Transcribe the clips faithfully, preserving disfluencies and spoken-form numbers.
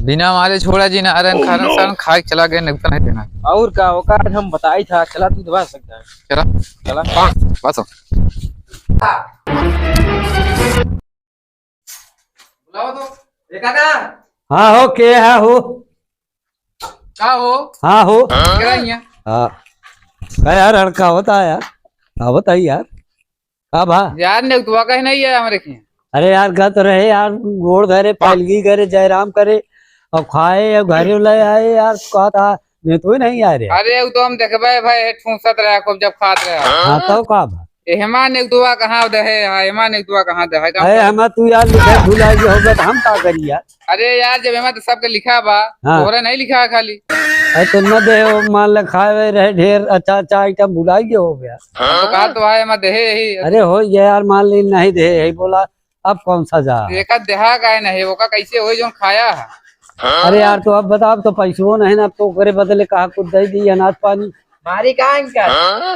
बिना मारे छोड़ा जी ना, अरे खाना सान खा के चला गए, नहीं तो नहीं देना। और का, ओका आज हम बताई था, चला तू दबा सकता है। चला। चला। बस। बुलाओ तो। ए काका। हाँ हो, के है हो? का हो? हाँ हो। केकरा हियाँ? हाँ। का यार, लड़का होता है यार। का बताई यार? का भा? यार, नेउतवा कहे नहीं है हमरे के। अरे यार, गत रहे यार, गोड़ घरे, पालगी घरे, जयराम करे, और खाए, और घरे ले आए यार, कहा था, नेउतवे नहीं आए रे। अरे, उ तो हम देखबे भाई, ठूसत रहे खूब जब खात रहे। हाँ, तो का भा? एहमा नेउतवा कहाँ देहे है, एहमा नेउतवा कहाँ देहे है? अरे, हमा तू यार लिखे भुला गए होबे, तो हम का करी यार? अरे यार, जब एमा तो सबके लिखा बा, हाँ। तोहरे नहीं लिखा है खाली। अरे तो न दे, वो मान ले खाए हुए रहे ढेर, अच्छा अच्छा आइटम भुलाई गए हो गया। हम तो कहा तो है, एमा देहे यही। अरे हो गया यार, मान ले नहीं दे, यही बोला, अब कौन सा जा? एका देहा का है नहीं, ओका कैसे होई जौन खाया है? अरे यार, तो अब बता, अब तो पैसो नहीं ना, अब तो ओकरे बदले कहा कुछ दे दी अनाज पानी। मारी का इनका?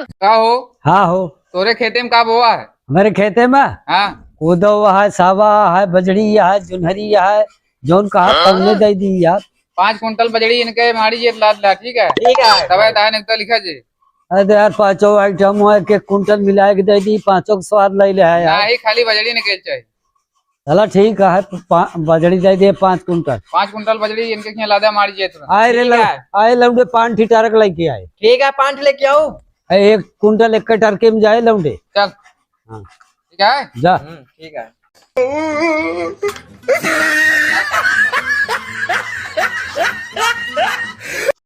का हो? हाँ हो। तोरे खेते में का बोआ है? हमारे खेते में? हाँ। कोदो है, सावा है, बजड़ी है, जुनहरी है, जौन कहा तौने दे दी यार। पाँच कुंटल बजड़ी इनके मारी जे लाद ला, ठीक है? ठीक है। तबे ताहे नेउता लिखा जे। अरे तो यार, पाँचों आइटम है, एक एक कुंटल मिला के दे दी, पाँचों के स्वाद ले ले है यार। नहीं, खाली बजड़ी निकल चाहिए। चला ठीक है, पा-, बजड़ी दे दे पाँच कुंटल। पाँच कुंटल बजड़ी इनके खिया लादा मारी जे तुरंत। आए रे ठीक लौ-, है। आए लौंडे पान ठी टरक लेके आए। ठीक है, पान ठी लेके आओ। ए, एक कुंटल एक टरके में जाए लौंडे। चल। हाँ। ठीक है? जा। हम्म, ठीक है।